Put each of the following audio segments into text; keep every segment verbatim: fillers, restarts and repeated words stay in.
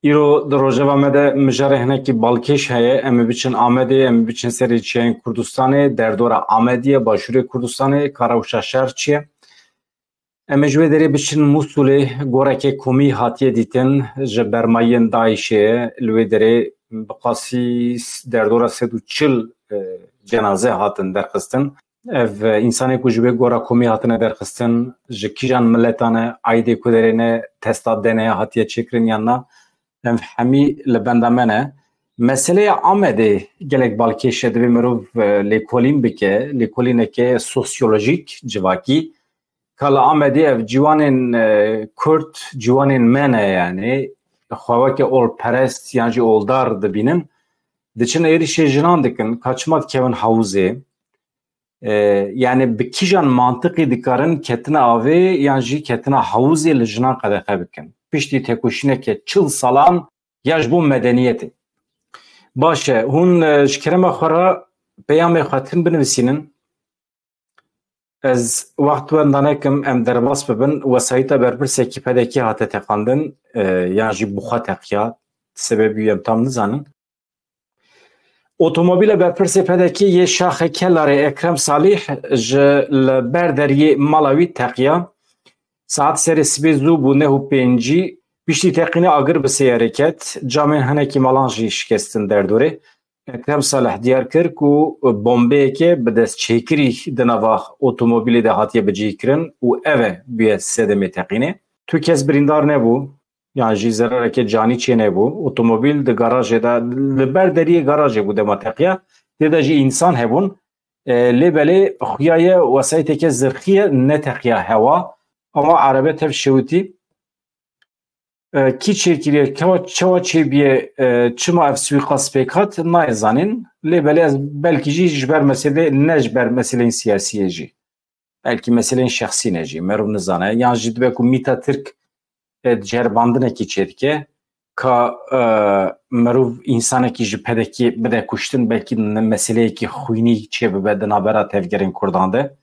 Îro di rojeva me de mijarê hinekî balkêş heye. Em ê biçin Amedê, em ê biçin serê çiyayên Kurdistanê, derdora Amediyê, başûrê Kurdistanê, ka rewşa şer çi ye. Em ê ji wê derê biçin Mûsulê, gorekê komî hatiye dîtin, ji bermayiyên DAIŞê ye. Li wê derê bi qasî derdora sed û çil, e, cenaze hatin derxistin. Ev, e, însanê ku ji wê gora komî hatine derxistin, ji kîjan miletan e, aîdê ku derê ne, testa D N A hatiye çêkirin yan na, em hemî li benda me ne. Meseleya Amedê gelek balkêş e, divê mirov, e, lêkolîn bike, lêkolîneke sosyolojîk, civakî. Ka li Amedê ev ciwanên, e, Kurd, ciwanên me ne, yanî xwe weke olperest yan jî oldar dibînin, diçin êrişê jinan dikin, ka çima dikevin hewzê? E, yanî bi kîjan mantiqî dikarin ketina avê yan jî ketina hewzê li jinan qedexe bikin? Piştî tekoşîneke çil salan ya ji bo medeniyetê. Baş e, hûn, e, ji kerema xwe re peyamê xwe tim binivîsînin. Ez wext wenda nekim, em derbas bibin. Wesayîta berpirsekî P D K hate teqandin, e, yan jî bi xwe teqiya, sebebî em tam nizanin. Otomobîla berpirsê P D K yê şaxê Kelarê Ekrem Salîh ji li ber deriyê mala wî teqiya. Saet serê sibê zû bû, neh û pêncî. Piştî teqînê agir bi seyarê ket. Camên hinekî malan jî şikestin derdorê. Ekrem Salih diyar kir ku bombeyeke bi destçêkirî di nava otomobîlê de hatiye bicihkirin û ev e bûye sedemê teqînê. Tu kes birîndar nebû, yan jî zerareke canî çê nebû. Otomobîl di garajê de, li ber deriyê garajê bû dema teqiya. Tê de jî însan hebûn. E, lê belê xuya ye wesayîteke zirxî ye, neteqiya hewa. Ama erebe tev şewitî. E, kî çêkiriye, kewa, çewa çêbiye, e, çima ev suîqas pêk hat, nayê zanîn. Lê belê ez belkî jî ji ber meselê, ne ji ber meseleyên siyasî ye jî. Belkî meseleyên şexsî ne jî, merov nizane. Yan jî dibe ku mîta Tirk, e, ceribandinekî çêdike, ka, e, merov însanekî ji P D K'ê bide kuştin, belkî ne meseleyekî xwînî çêbibe di navbera tevgerên Kurdan de.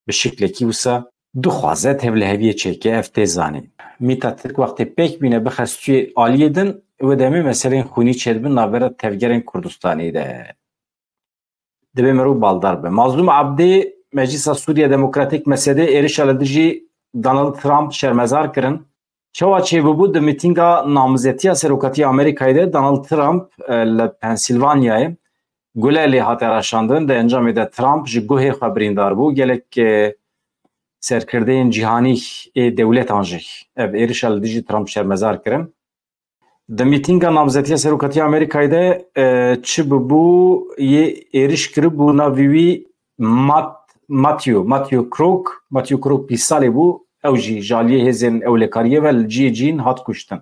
Bi şiklekî wisa dixwaze tevliheviyê çêke, ev tê zanîn. Mîta Tirk wextê pêk bîne bixe stûyê aliyê din, wê demê meseleyên xwînî çêdibin navbera tevgerên Kurdistanê de. Divê mirov baldar be. Mazlûm Abdî, Meclisa Sûriye Demokratîk, M S D, êrişa li dijî Donald Trump şermezar kirin. Çawa çêbûbû, di mîtînga namzetiya serokatiya Amerîkayê de Donald Trump, e, li Pensilvanyayê gule lê hate raşandin. Di encamê de Trump ji guhê xwe birîndar bû. Gelek, e, serkirdeyên cîhanî ê dewletan jî ev êrişa li dijî Trump şermezar kirin. Di mîtînga namzetiya serokatiya Amerîkayê de, e, çi bûbû, yê êriş kiribû navê wî Mat-, Matthew, Matthew Crook, Matthew Crook pîsalê bû, ew jî ji aliyê hêzên ewlekariyê ve li cihê cihîn hat kuştin.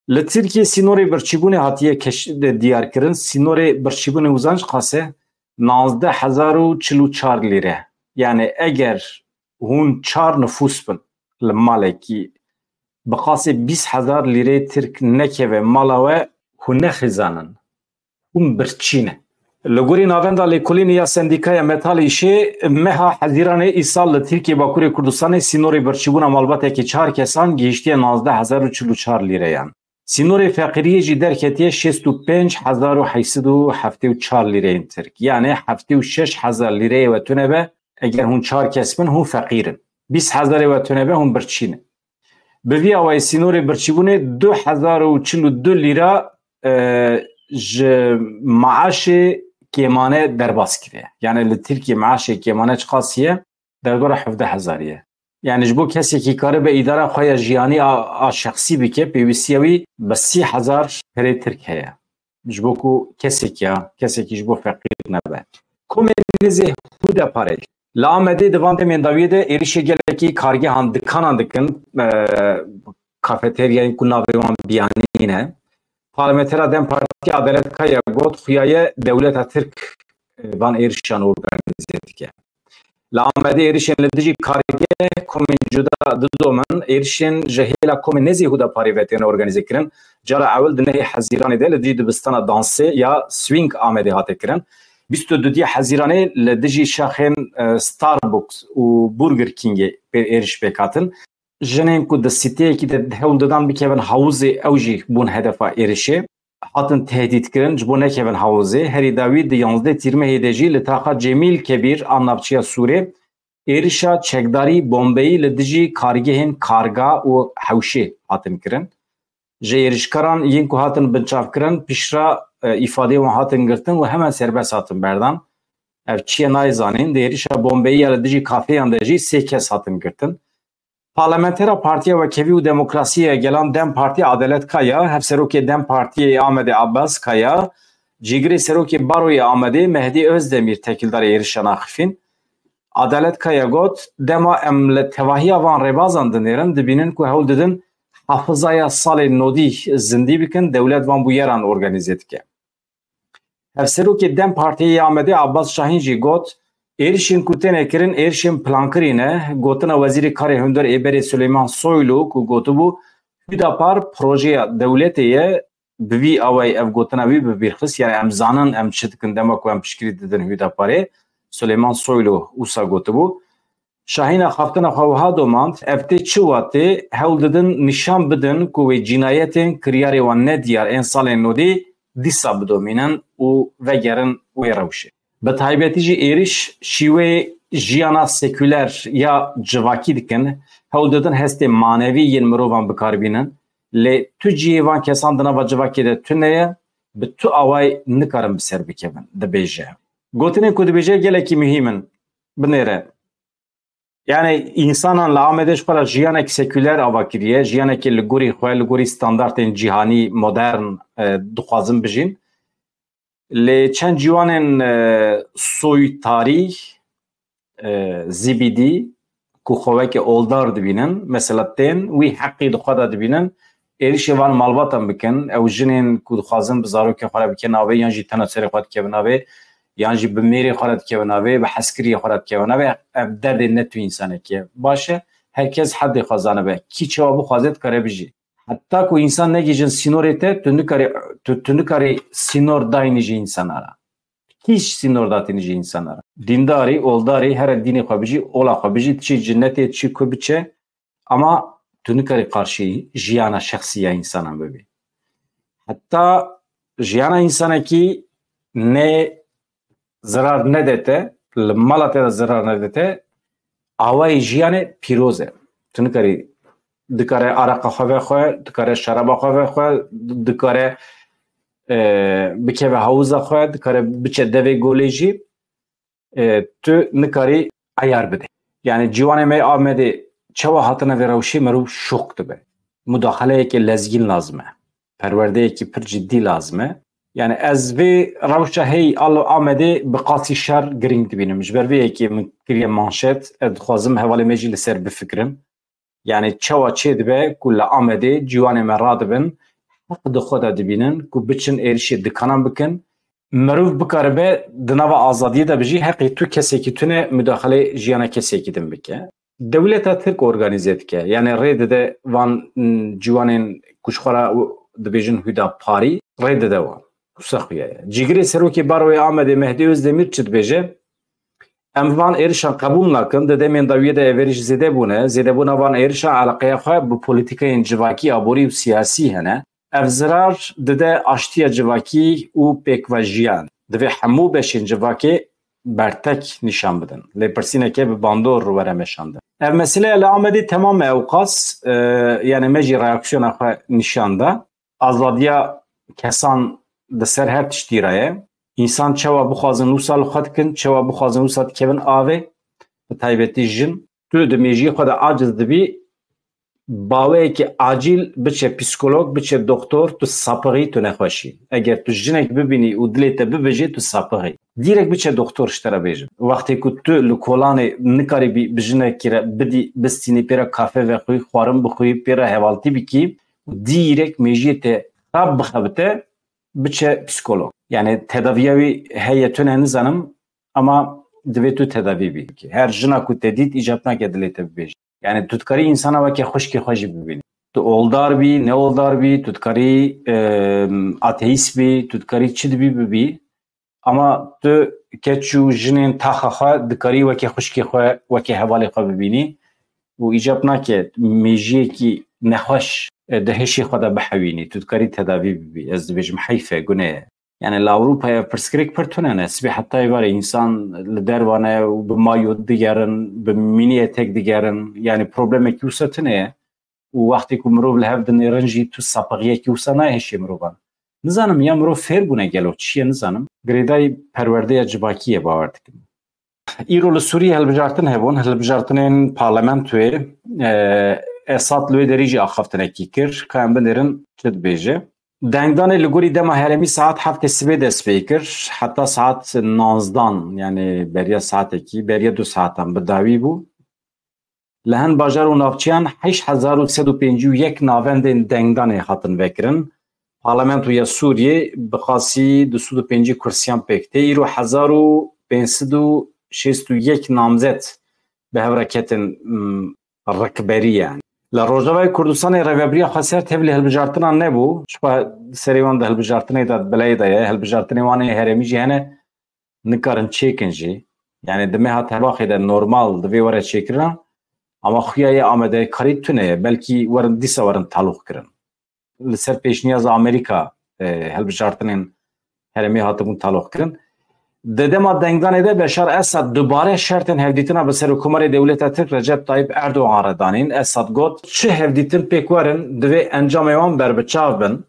Li Tirkiyê sînorê birçîbûnê hatiye keş-, de diyar kirin. Sînorê birçîbûnê uzanc qase, nazdeh hezar û çil û çar lîre. Yani eger hûn çar nifûs bin li malekî, bi qasê bîst hezar lîrê Tirk nekeve mala we, hûn nexizanin. Hûn birçî ne. Li gorî navenda lêkolînê ya Sendîkaya Metalê Îşê, meha Hezîranê îsal li Tirkiye Bakurê Kurdistanê sînorê birçîbûna malbatekî çar kesan gihiştiye nazdeh hezar û çil û çar lîreyan. Sînorê feqîriyê jî derketiye şêst û pênc hezar û heyt sed û heftê û çar lîreyên Tirk. Yani heftê û şeş hezar lîreyê we tune be, eger hûn çar kes bin, hûn feqîr in. Bîst hezarê we tune be, hûn birçî ne. Bi vî awayî sînorê birçîbûnê du hezar û çil û du lîra, e, ji maaşê kêmane derbas kiriye. Yani li Tirkiye maaşê kêmane çiqasî ye? Derdora hevdeh hezarî ye. Yani ji bo kesekî karibe îdara xwe ya jiyanî a, a şexsî bike, pêwîstiya wî bi sî hezar perê Tirk heye. Ji bo ku kesekî ya, kesekî ji bo feqîr nebe. Komên nêzê Hudeparê. Li Amedê di van demên dawiyê de êrişê gelekî kargehan, dikanan dikin, e, kafeteryayên ku navê wan Biyanî ne. Parlamentera DEM Partî Adalet Kaya got, xuya ye dewleta Tirk, e, van êrişan organîze dike. Li Amedê êrişên li dijî kargeh komên cuda didomin, êrişên ji hêla komên nêzî Hudeparê ve têne organîze kirin. Cara ewil di nehê Hezîranê de li dijî dibistana dansê ya Swing Amedê hate kirin. Bîst û duyê Hezîranê li dijî şaxên, e, Starbucks û Burger Kingê pê êriş pêk hatin. Jinên ku di sîteyekî de hewl didan bikevin hawizê, ew jî bûn hedefa êrişê. Hatin tehdîtkirin ji bo nekevin hawizê. Herî dawî di yanzdeh Tîrmehê de jî li taxa Cemîl Kebîr a navçeya Sûrê êrişa çekdarî bombeyî li dijî kargehên Karga û Hewşê hatin kirin. Ji êrişkaran yên ku hatin binçavkirin piştre, e, îfadeyê wan hatin girtin û hemen serbest hatin berdan. Ev çi ye nayê zanîn. Di êrişa bombeyî ya li dijî kafeyan de jî sê kes hatin girtin. Parlamentera Partiya Wekhevî û Demokrasiyê ya Gelan DEM Partî Adalet Kaya, Hevserokê DEM Partiyê yê Amedê Abbas Kaya, Cîgirê Serokê Baroyê Amedê Mehdî Özdemir tekildarê êrişan axifîn. Adalet Kaya got, dema em li tevahiya van rêbazan dinêrin, dibînin ku hewl didin hafizaya salên nodî zindî bikin, dewlet van bûyeran organîze dike. Hevserokê DEM Partiyê yê Amedê Abbas Şahîn jî got, êrişên ku têne kirin êrişên plankirî ne. Gotina Wezîrê Karê Hundir ê berê Suleyman Soylu ku gotibû, Hüdapar projeya dewletê ye, bi vî awayî ev gotina wî bi bîr xist, yani em zanin em çi dikin dema ku em piştgirî didin Hüdaparê. Suleyman Soylu wisa gotibû. Şahîn axaftina xwe wiha domand, ev tê çi watê, hewl didin nîşan bidin ku wê cînayetên kiryarê wan nediyar ên salên nodî dîsa bidomînin û vegerin wê rewşê. Bi taybetî jî êriş şîweyê jiyana sekuler ya civakî dikin, hewl didin hestê manevî yên mirovan bi kar bînin, lê tu cihê van kesan di nava civakê de tune ye, bi tu awayî nikarin bi ser bikevin, dibêje. Gotinên ku dibêje gelekî muhîm in. Binêre. Yani, însanan li Amedê ji xwe re jiyanek sekuler ava kiriye, jiyanekî li gorî xwe, li gorî standartên cîhanî modern, e, dixwazin bijîn. Lê çend ciwanên, e, soytarî, e, zîbîdî, ku xwe weke oldar dibînin, mesela tên wî heqî di xwe de dibînin, êrişê van malbatan bikin, ew jinên ku dixwazin bi zarokên xwe re bikin avê, yan jî tena serê xwe dikevin avê, yan jî bi mêrê xwe re dikevin avê, bi heskiriyê xwe re dikevin avê, ev derdê ne tu însanekî ye. Baş e, her kes hedê xwe zanibe. Kî çawa bixwaze dikare bijî. Heta ku însan negihîjin sînorê te, tu nikarî, tu, tu nikarî sînor dayînî ji însana re. Kî sînor datînî ji însana re. Dîndarî, oldarî, here dînê xwe bijî, ola xwe bijî, çi cinetê, çi ku biçe, ama tu nikarî qarşî jiyana şexsî ya însanan bibî. Heta jiyana însanekî ne zirar nede te, li mala te de zirar nede te, awayî jiyanê pîroz e. Tu nikarî, dikare araqa xwe vexwe, dikare şeraba xwe vexwe, dikare, e, bikeve hawiza xwe, dikare biçe devê golê jî, e, tu nikarî eyar bide. Yani ciwanê me Amedê çawa hatine vê rewşê, merû şok dibe. Mudaxeleyeke lezgîn lazim e. Perwerdeyekî pir cidî lazim e. Yani ez vê rewşa hey al Amedê bi qasî şer girîng dibînim. Ji ber vê yekê min kiriye manşet, ez dixwazim hevalê me jî li ser bifikirin. Yani çawa çê dibe ku li Amedê ciwanê me radibin, heq di xwe de dibînin ku biçin êrişê dikanan bikin. Merûv bikaribe di nava azadiyê de bijî, heqê tu kesekî tune mudaxelê jiyana kesekî din bike. Dewleta Tirk organîze dike. Yani rê dide van, m, ciwanên ku ji xwe re dibêjin Hüdaparî, rê dide wan. Wisa xuya ye. Cîgirê Serokê Baroyê Amedê Mehdî Özdemir çi dibêje? Em van êrişan qebûl nakin. Di demên dawiyê de ev êriş zêde bûne. Zêdebûna van êrişan eleqeya xwe bi polîtîkayên civakî, aborî û siyasî hene. Ev zirar dide aştiya civakî û pêkvejiyan. Divê hemû beşên civakê bertek nîşan bidin. Lêpirsîneke bi bandor were meşandin. Ev meseleya li Amedê temam e ewqas, e, yani me jî reaksiyona xwe nîşan da. Azadiya kesan di ser her tiştî re ye. Însan çawa bixwazin wisa li xwe dikin, çawa bixwazin wisa dikevin avê, bi taybetî jin. Tu di mêjiyê xwe de aciz dibî, baweyekî acîl biçe psîkolog, biçe doktor, tu sapixî, tu nexweşî. Eger tu jinek bibînî û dilê te bibêje, tu sapixî. Dîrek biçe doktor, ji te re bêjim. Wextê ku tu li kolanê nikarî bî, bi jinekî re bidî, bistînî, pê re kafe vexwî, xwarin bixwî, pê re hevaltî bikî, dîrek mêjiyê te xerab bixebite, biçe psîkolog. Yani tedaviya wî heye tune nizanim, ama divê tu tedavî bî. Her jina ku te dît îcab nake dilê te bibêje. Yani tu dikarî însana weke xwişkê xwe jî bibînî. Tu oldar bî, ne oldar bî, tu dikarî, e, ateîst bî, tu dikarî çi dibî bibî. Ama tu keç û jinên taxa xwe dikarî weke xwişkê xwe, weke hevalê xwe bibînî. û îcab nake mêjiyekî nexweş, e, di hişê xwe de bihewînî. Tu dikarî tedavî bibî. Ez dibêjim heyf e, gune ye. Yani li Ewropayê pirsgirêk pir tune ne. Sibê heta êvarê însan li derve ne û bi mayo digerin, bi mînî etek digerin. Yani problemekî wisa tune ye. Û wextê ku mirov li hev dinêrin jî tu sapixiyekî wisa nayê hişê mirovan. Nizanim ya mirov fêr bûne gelo çi ye nizanim. Girêdayî perwerdeya civakî ye bawer dikim. Îro li Sûriyê hilbijartin hebûn, hilbijartinên parlamentoyê, e, Esad li wê derî jî axaftinekî kir. Ka em binêrin çi dibêje. Dengdanê li gorî dema herêmî saet heftê sibê dest pê kir, heta saet nanzdan, yani beriya saetekî, beriya du saetan bi dawî bû. Li hin bajar û navçeyan heşt hezar û sed û pêncî û yek navendên dengdanê hatin vekirin. Parlamentoya Sûriyê bi qasî du sed û pêncî kursiyan pêk tê. Îro hezar û pênc sed û şêst û yek namzet bi hev re ketin, mm, rikberî yani. Li Rojavayê Kurdistanê rêvebiriya xweser tevlî hilbijartinan nebû. Ji xwe serê wan di hilbijartinê de, di bileyê de ye. Hilbijartinê wan ê herêmî jî hene, nikarin çêkin jî. Yani di meha tebaxê de normal divê were çêkirina, ama xuya yê amadekarî tune ye. Belkî werin dîsa werin taloq kirin. Li ser pêşniyaza Amerîka, e, hilbijartinên herêmê hatibûn taloq kirin. Di dema dengdanê de Beşar Esad dubare şertên hevdîtina bi serokkomarê dewleta Tirk Recep Tayyip Erdogan re danîn. Esad got, çi hevdîtin pêk werin, divê encamê wan berbiçav bin.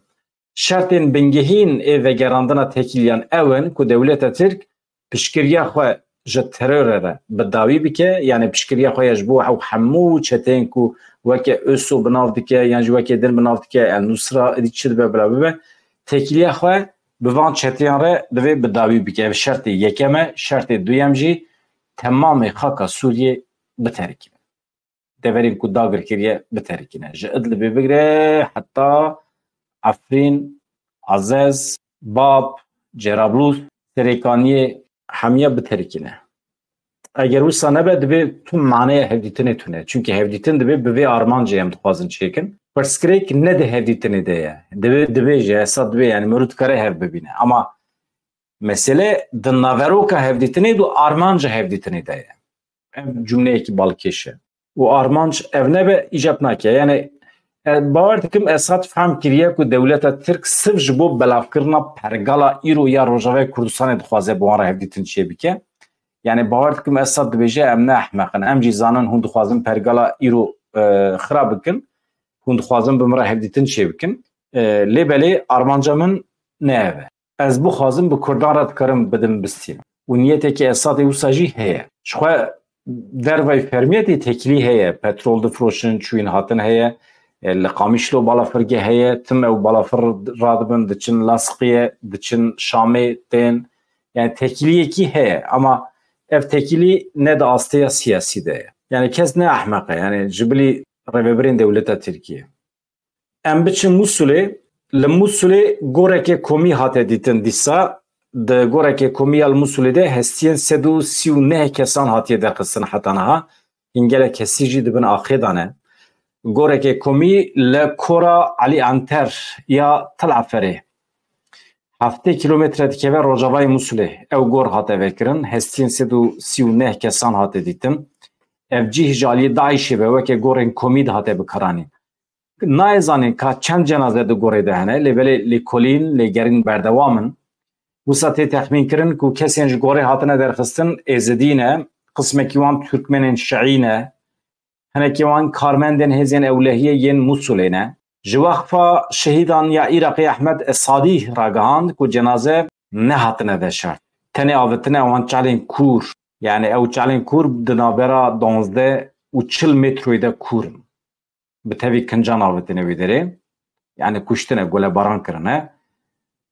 Şertên bingehîn ê vegerandina tekîliyan ew in ku dewleta Tirk piştgiriya xwe ji terorê re bi dawî bike, yani piştgiriya xwe ya ji bo ew hemû çeteyên ku weke ÖSO bi nav dike, yan jî weke din bi nav dike, El Nusra, êdî çi dibe bila bibe, tekîliya xwe bi van çeteyan re divê bi dawî bike. Ev şertê yekem e, şertê duyem jî temamê xaka Sûriyê biterikîne. Deverên ku dagir kiriye biterikîne. Ji Idlibê bigire heta Efrîn, Azez, Bab, Cerablus, Serêkaniyê hemiye biterikîne. Eger wisa nebe, divê tu maneya hevdîtinê tune. Çimkî hevdîtin divê bi vê armancê em dixwazin çêkin. Pirsgirêk ne di hevdîtinê de ye. Divê, divê jî, Esad divê, yani mirov dikare hev bibîne. Ama mesele di naveroka hevdîtinê û armanca hevdîtinê de ye. Ev cumleyekî balkêş e. Û armanc ev nebe, îcab nake. Yani, e, bawer dikim Esad fehm kiriye ku dewleta Tirk sirf ji bo belavkirina pergala îro ya Rojavayê Kurdistanê dixwaze bi wan re hevdîtin çêbike. Yani, bawer dikim Esad dibêje, em ne ehmeq in. Em jî zanin hûn dixwazin pergala îro, e, xira bikin. Hûn dixwazin bi min re hevdîtin çêbikin. E, lê belê armanca min ne ev e. Ez bixwazim bi Kurdan re dikarim bidim bistînim. Û niyetekî Esadê wisa jî heye. Ji xwe dervayî fermiyetê têkilî heye. Petrol difroşin, çûyîn hatin heye. E, li Qamişlo balafirgeh heye. Tim ew balafir radibin, diçin Lasqiye, diçin Şamê tên. Yani têkiliyekî heye. Ama ev têkilî ne di asteya siyasî de ye. Yani kes ne ehmeq e. Yani ji bilî rêvebirên dewleta Tirkiye. Em biçin Mûsulê, li Mûsulê gorekê komî hate dîtin dîsa. Di gorekê komî ya li Mûsulê de hestiyên sed û sî û neh kesan hatiye derxistin heta niha. Hîn gelek kesî jî di bin axê de ne. Gorekê komî li kora Elî Anter ya Til Eferê, heftê kîlometre dikeve rojavayê Mûsulê. Ew gor hate vekirin, hestiyên sed û sî û neh kesan hate dîtin. Ev cîh ji aliyê DAIŞê ve weke gorên komî dihate bikaranîn. Nayê zanîn ka çend cenaze di gorê de hene, lê belê lêkolîn, lêgerîn berdewam in. Wisa tê texmînkirin ku kesên ji gorê hatine derxistin êzidî ne, qismekî wan Tirkmenên şiî ne, hinekî wan karmendên hêzên ewlehiyê yên Mûsulê ne. Ji Weqfa Şehîdan ya Iraqê Ehmed Esadî ragihand ku cenaze nehatine veşart. Tenê avitine wan çalên kûr, yani ew çalên kûr di navbera duwazdeh û çil metroyê de kûr in. Bi tevî kincan avitine wê derê. Yani kuştine, golebaran kirine.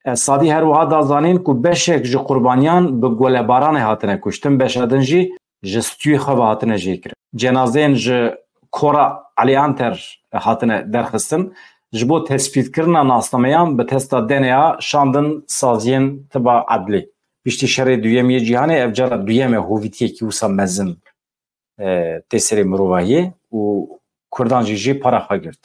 Esadî her wiha da zanîn ku beşek ji qurbaniyan bi golebaranê hatine kuştin, beşa din jî ji stûyê xwe ve hatine jêkirin. Cenazeyên ji kora Elî Anter hatine derxistin. Ji bo tespîtkirina nasnameyan bi testa D N A şandin saziyên tiba edlî. Piştî şerê duyem yê cîhanê ev cara duyem e hovîtiyekî wisa mezin e, tê serê mirovahiyê û Kurdan jî jê para xwe girt.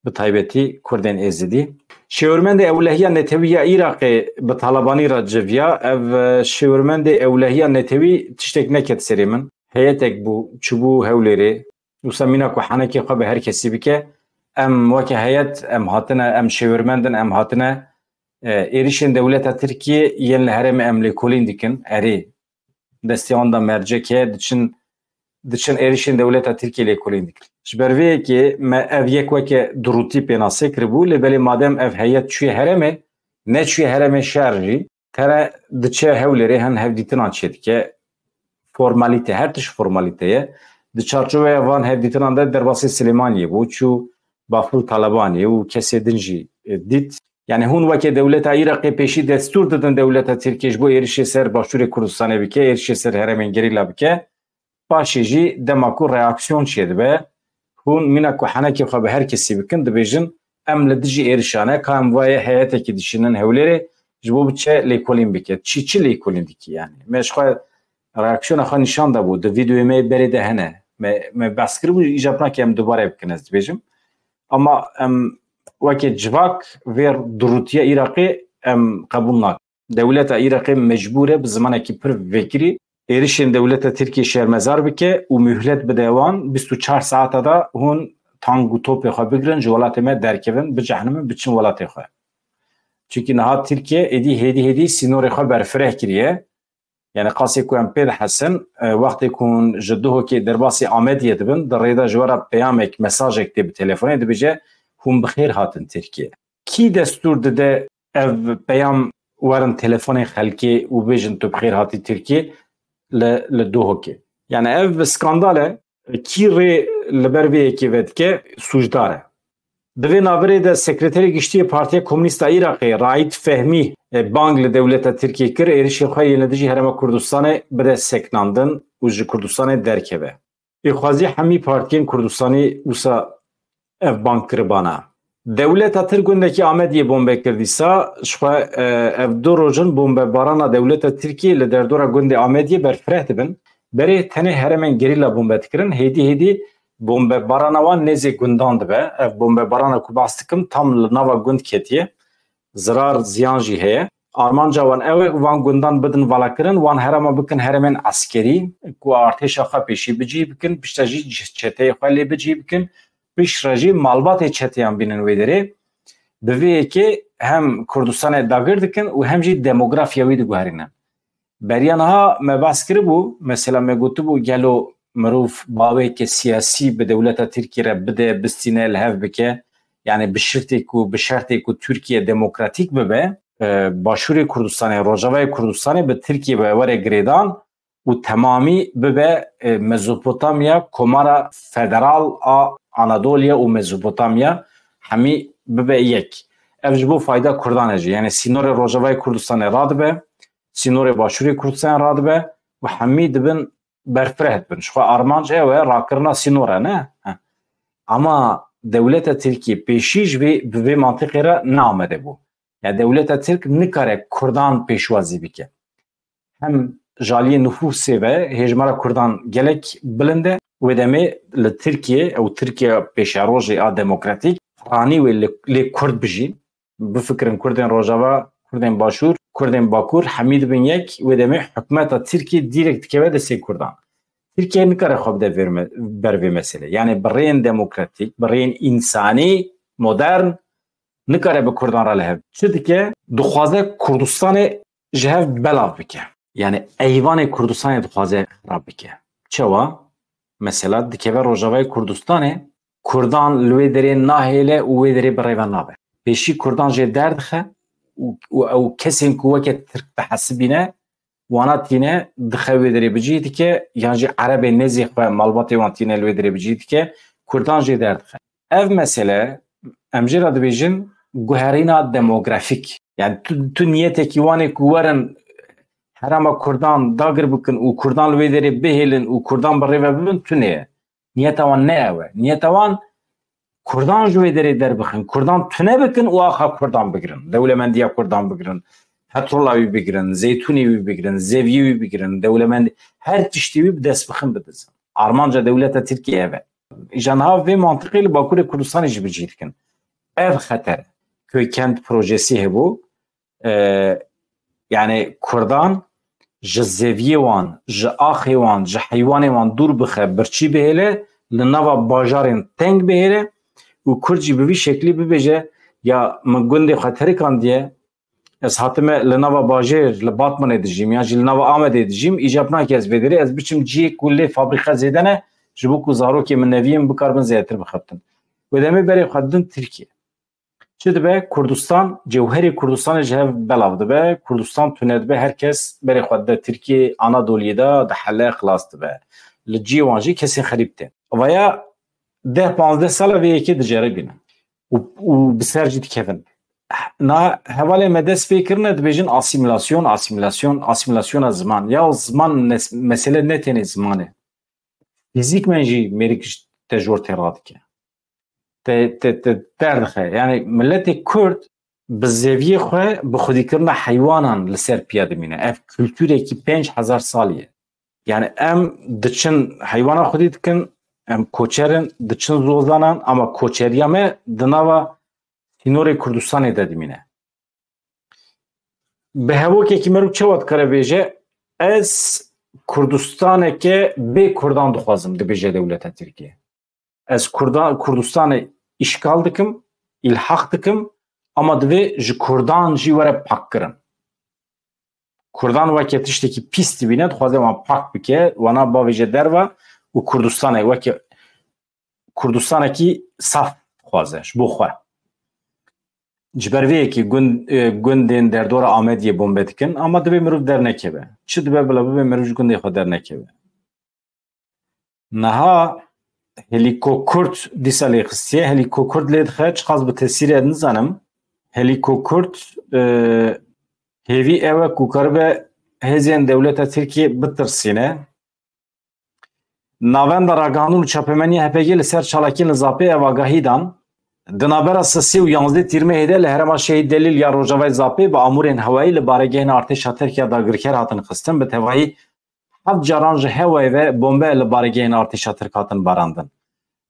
Bi taybetî Kurdên Êzidî. Şêwirmendê Ewlehiya Netewî ya Iraqê bi Talebanî re civiya. Ev, e, şêwirmendê Ewlehiya Netewî tiştek neket serê min. Heyetek bû, çûbû Hewlêrê. Wisa mîna ku henekê xwe bi her kesî bike, em weke heyet, em hatine, em şêwirmend in, em hatine, e, êrişên dewleta Tirkiyê yên li herêmê em lêkolîn dikin, erê, destê wan de mercek heye, diçin, diçin êrişên dewleta Tirkiyê lêkolîn dikin. Ji ber vê yekê me ev yek weke durûtî pênasê kiribû, lê belê madem ev heyet çûye herêmê, neçûye herêmê şer jî, tere diçe Hewlêrê hin hevdîtinan çêdike. Formalîte, her tişt formalîte ye. Di çarçoveya van hevdîtinan de derbasî Silêmaniyê bû, çû Bafil Talebaniyê û kesê din jî, e, dît. Yani hûn weke dewleta Iraqê pêşî destûr didin dewleta Tirkiyê ji bo êrişê ser Başûrê Kurdistanê bike, êrişê ser herêmên gerîla bike. Paşê jî dema ku reaksiyon çêdibe, hûn mîna ku henekê xwe bi her kesî bikin, dibêjin, em li dijî êrişan e, ka em vayê heyetekî dişînin Hewlêrê, ji bo biçe lêkolîn bike. Çi, çi lêkolîn dikî yani? Me ji xwe reaksiyona xwe nîşan dabû. Di vîdeoyê me berê de hene. Me, me behs kiribû, îca binake em dubare bikin, ez dibêjim. Ama em weke civak vê durûtiya Iraqê em qebûl nakin. Dewleta Iraqê mecbûr e bi zimanekî pir vekirî êrişên dewleta Tirkiyê şermezar bike û muhlet bide wan bîst û çar saeta de hûn tang û topê xwe bigirin, ji welatê me derkevin, bicehnimin, biçin welatê xwe. Çimkî niha Tirkiye êdî hêdî hêdî sînorê xwe berfireh kiriye. Yani qasê ku em pê dihesin, e, wextê ku hûn ji Duhokê derbasî Amediyê dibin, di rê de ji we re peyamek, mesajek tê bi telefonê, dibêje, hûn bi xêr hatin Tirkiye. Kî destûr dide ev peyam werin telefonê xelkê û bêjin tu bi xêr hatî Tirkiyê li, li Duhokê? Yani ev skandal e. Kî rê li ber vê yekê vedike sûcdar e. Di vê navirê de Sekreterê Giştî yê Partiya Komûnîst a Iraqê Raîd Fehmî, e, bang li dewleta Tirkiyê kir, êrişên xwe yên li dijî Herêma Kurdistanê bide sekinandin û ji Kurdistanê derkeve. Êxwazî hemî partiyên Kurdistanî wisa ev bang kiribana. Dewleta Tirk gundekî Amediyê bombe kir dîsa, ji xwe, e, ev du roj in bombebarana dewleta Tirkiyê li derdora gundê Amediyê berfireh dibin. Berê tenê herêmên gerîla bombe dikirin, hêdî hêdî bombebarana wan nêzê gundan dibe. Ev bombebarana ku behs dikim tam li nava gund ketiye. Zirar, ziyan jî heye. Armanca wan ew e, van gundan bidin valakirin, wan herêma bikin herêmên eskerî, ku artêşa xwe pêşî bi cih bikin, piştre jî çeteyê xwe lê bi cih bikin, piştre jî malbatê çeteyan bînin wê derê. Bi vê yekê hem Kurdistanê dagir dikin û hem jî demografiya wî diguherînin. Beriya niha me behs kiribû, mesela me gotibû, gelo mirov baweke siyasî bi dewleta Tirkiyê re bide, bistîne, li hev bike, yani bi şirtê ku, bi şertê ku Tirkiye demokratîk bibe, e, Başûrê Kurdistanê, Rojavayê Kurdistanê bi Tirkiye ve were girêdan û temamî bibe, e, Mezopotamya, komara federal a Anadoliya û Mezopotamya hemî bibe yek. Ev ji bo fayda Kurdan e jî. Yani sînorê Rojavayê Kurdistanê radibe, sînorê Başûrê Kurdistanê radibe û hemî dibin berfireh dibin. Ji xwe armanc ew e, rakirina sînor e, ne? Heh. Ama dewleta Tirkiyê pêşî ji vê, bi vê mantiqê re neamade bû. Yani dewleta Tirk nikare Kurdan pêşwazî bike. Hem ji aliyê nifûsê ve hêjmara Kurdan gelek bilind e. Wê demê li Tirkiye, ew Tirkiye pêşerojê a demokratîk, ranî wê li, lê Kurd bijîn. Bifikirin Kurdên Rojava, Kurdên Başûr, Kurdên Bakur hemî dibin yek, wê demê hikûmeta Tirkiyê dîrek dikeve destê Kurdan. Tirkiye nikare xwe bide vê me-, ber vê meselê. Yani bi rêyên demokratîk, bi rêyên însanî, modern, nikare bi Kurdan re li hev. Çi dike? Dixwaze Kurdistanê ji hev belav bike. Yani eyvanê Kurdistanê dixwaze xirab bike. Çawa? Mesela dikeve Rojavayê Kurdistanê, Kurdan li wê derê nahêle û wê derê bi rê ve nabe. Pêşî Kurdan jê derdixe û, û ew kesên ku weke Tirk dihesibîne, wana tîne dixe wê derê bi cih dike, yan jî Erebê nêzî xwe malbatê wan tîne li wê derê bi cih dike, Kurdan jê derdixe. Ev mesele, em jê re dibêjin guherîna demografîk. Yani tu, tu niyetekî wan ê ku werin herêma Kurdan dagir bikin û Kurdan li wê derê bihêlin û Kurdan bi rê ve bibin, tune ye. Niyeta wan ne ew e. Niyeta wan Kurdan ji wê derê derbixin, Kurdan tune bikin û axa Kurdan bigirin. Dewlemendiya Kurdan bigirin, petrola wî bigirin, zeytûnê wî bigirin, zeviyê wî bigirin, dewlemendî, her tiştê wî bi dest bixin, bidizin. Armanca dewleta Tirkiyê ev e. Îja niha vê mantiqê li Bakurê Kurdistanê jî bi cih dikin. Ev xeter e. Köykent projesî hebû. E, yani Kurdan ji zeviyê wan, ji axê wan, ji heywanê wan dûr bixe, birçî bihêle, li nava bajarên teng bihêre û Kurd jî bi vî şeklî bibêje, ya min gundê xwe terikandiye, ez hatime li nava bajêr li Batmanê dijîm yan jî li nava Amedê dijîm, îcab nake ez vê derê ez biçim cihê ku lê fabrîqe zêde ne, ji bo ku zarokê min neviyê min bikaribin zêdetir bixebtin. Wê demê berê xwe didin Tirkiye. Çi dibe? Kurdistan, cewherê Kurdistanê ji hev belav dibe, Kurdistan tune dibe, her kes berê xwe dide Tirkiye, Anadoliyê de dihele, xilas dibe. Li cihê wan jî kesên xerîb tên. Vaya deh panzdeh sala vê yekê diceribîne û, û bi ser jî dikevin. Na hevalê me dest pê kirine, dibêjin asîmîlasyon, asîmîlasyon, asîmîlasyona ziman. Ya ziman nes-, mesele ne tenê ziman e. Fîzîkmen jî mêrik ji te jor tê radike. Te, te, te derdixe. Yani milletê Kurd bi zeviyê xwe bi xwedîkirina heywanan li ser piya dimîne. Ev kulturekî pênc hezar salî ye. Yani em diçin heywana xwedî dikin, em koçer in, diçin zozanan, ama koçeriya me di nava sînorê Kurdistanê de dimîne. Bi hevokekî meriv çawa dikare bêje, ez Kurdistaneke bê Kurdan dixwazim, dibêje dewleta Tirkiye. Ez Kurda-, Kurdistanê îşgal dikim, îlhaq dikim, ama divê ji Kurdan jî were pakkirin. Kurdan weke tiştekî pîs dibîne, dixwaze wan pak bike, wana bavêje derve û Kurdistanê weke Kurdistanekî saf dixwaze ji bo xwe. Ji ber vê yekê gund, e, gundên derdora Amediyê bombe dikin, ama divê mirov dernekeve. Çi dibe bila bibe, mirov ji gundê xwe dernekeve. Niha Helîko Kurd dîsa lê xistiye. Helîko Kurd lê dixe, çiqas bi tesîr e nizanim. Helîko Kurd, e, hêvî ew e ku karibe hêzên dewleta Tirkiyê bitirsîne. Navenda Ragihandin û Çapemenî H P G li ser çalakiyên li Zapê ev agahî dan. Di navbera sisê û yanzdeh Tîrmehê de li herêma Şehîd Delîl ya Rojavayê Zapê bi amûrên hewayî li baregehên artêşa Tirk ya dagirker hatin xistin. Bi tevahî heft caran ji hewayê ve bombe li baregehên artêşa Tirk hatin barandin.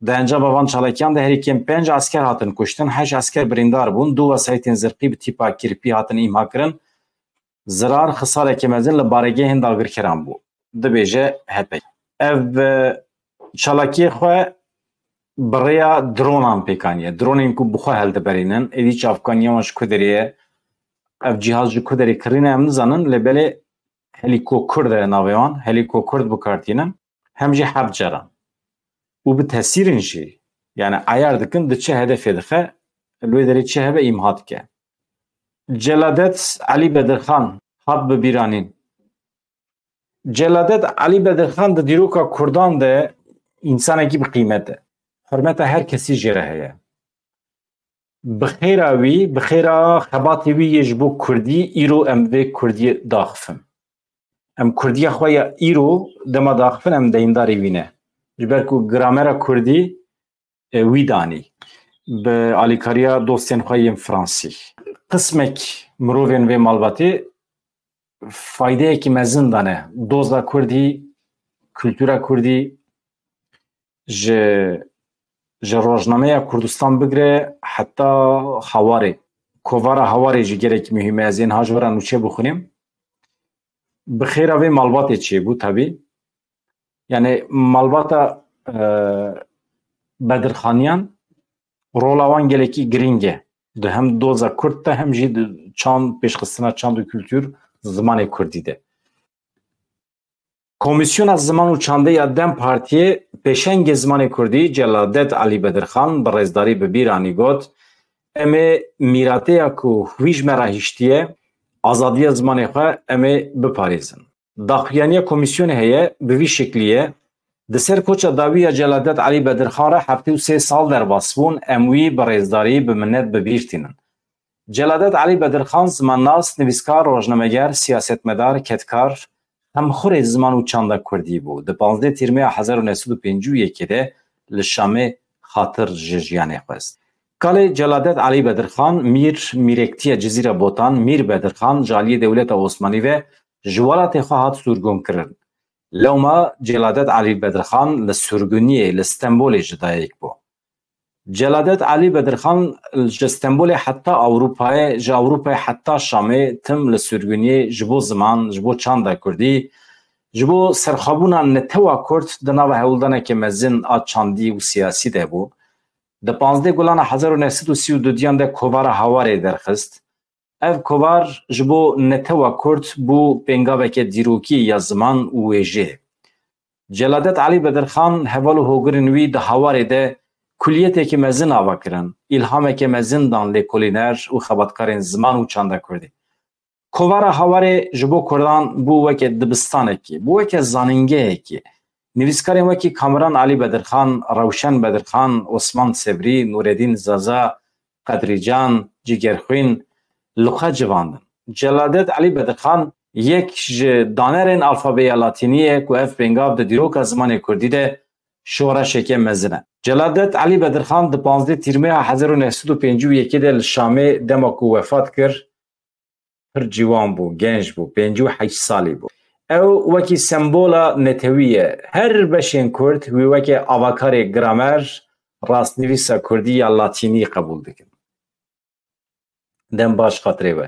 Di encama van çalakiyan de herî kêm pênc esker hatin kuştin, heşt esker birîndar bûn, du wesayîtên zirqî bi tîpa kirpî hatin îmha kirin. Zirar, xisareke mezin li baregehên dagirkeran bû, dibêje H P G. Ev, e, çalakiyê xwe bi rêya dronan pêk aniye. Dronên ku bi xwe hildiberînin, êdî çavkaniya wan ji ku derê ye, ev cîhaz ji ku derê kirîne em nizanin, lê belê Helîko Kurd e navê wan, Helîko Kurd bi kar tînin, hem jî heft caran. Û bi tesîrin jî, yani eyar dikin, di çi hedefê dixe, li wê derê çi hebe îmha dike. Celadet Elî Bedirxan hat bibîranîn. Celadet Elî Bedirxan di dîroka Kurdan de însanekî bi qîmet e. Hurmeta her kesî jê re heye. Bi xêra wî, bi xêra xebatê wî yê ji bo Kurdî, îro em vê Kurdiyê daxifin. Em Kurdiya xwe ya îro dema daxifin, em deyndarê wî ne. Ji ber ku gramera Kurdî, e, wî danî. Bi alîkariya dostên xwe yên Fransî. Qismek mirovên vê malbatê faydeyekî mezin dane. Doza Kurdî, kultura Kurdî, ji, ji rojnameya Kurdistan bigire heta Hawarê. Kovara Hawarê jî gelek muhîm e. Ez ên ha ji we re nûçe bixwînim. Bi xêra vê malbatê çêbû tabî. Yani malbata, e, Bedirxaniyan rola wan gelekî girîng e. Di hem doza Kurd de hem jî di çand, pêşxistina çand û kultur, zimanê Kurdî de. Komîsyona Ziman û Çandê ya DEM Partiyê pêşengê zimanê Kurdî Celadet Elî Bedirxan bi rêzdarî bi bîr anî got, em ê mîratê ya ku wî ji me re hiştiye, azadiya zimanê xwe em ê biparêzin. Daxuyaniya komîsyonê heye, bi vî şeklî ye. Di ser koça dawî ya Celadet Elî Bedirxan re heftê û sê sal derbas bûn, em wî bi rêzdarî, bi minet bi bîr tînin. Celadet Elî Bedirxan zimannas, nivîskar, rojnameger, siyasetmedar, kedkar, xemxurê ziman û çanda kurdî bû. Di panzdeh Tîrmeya hezar û neh sed û pêncî û yekê de li Şamê xatir ji jiyanê xwest. Kalê Celadet Elî Bedirxan, mîr, mîrektiya Cizîra Botan, Mîr Bedirxan, ji aliyê dewleta Osmanî ve ji welatê xwe hat sûrgûn kirin. Lewma Celadet Elî Bedirxan li sûrgûniyê li Stenbolê ji dayik bû. Celadet Elî Bedirxan ji Stenbolê heta Ewropayê, ji Ewropayê heta Şamê tim li sûrgûniyê ji bo ziman, ji bo çanda kurdî, Ji bo serxwebûna netewa Kurd di nava hewldaneke mezin a çandî û siyasî de bû. Di panzdeh Gulana hezar û neh sed û sî û dudiyan de Kovara Hawarê derxist. Ev kovar ji bo netewa Kurd bû pêngaveke dîrokî ya ziman û wêjeyê. Celadet Elî Bedirxan, heval û hogirên wî di Hawarê de kuliyetekî mezin ava kirin, îlhameke mezin dan lêkolîner û xebatkarên ziman û çanda Kurdî. Kovara Hawarê ji bo Kurdan bû weke dibistanekî, bû weke zanîngehekî. Nivîskarên wekî Kamuran Elî Bedirxan, Rewşen Bedirxan, Osman Sebrî, Nûredîn Zaza, Qedrîcan, Cîgerxwîn li xwe civandin. Celadet Elî Bedirxan yek ji danerên alfabeya latînî ye ku ev pêngav di dîroka zimanê kurdî de şoreşeke mezin e. Celadet Elî Bedirxan di panzdeh Tîrmeya hezar û neh sed û pêncî û yekê de li Şamê dema ku wefat kir, pir ciwan bû, genc bû, pêncî û heşt salî bû. Ew wekî sembola netewî ye. Her beşên Kurd wî weke avakarê gramer, rastnivîsa kurdî ya latînî qebûl dikin. Dem baş xatirê we.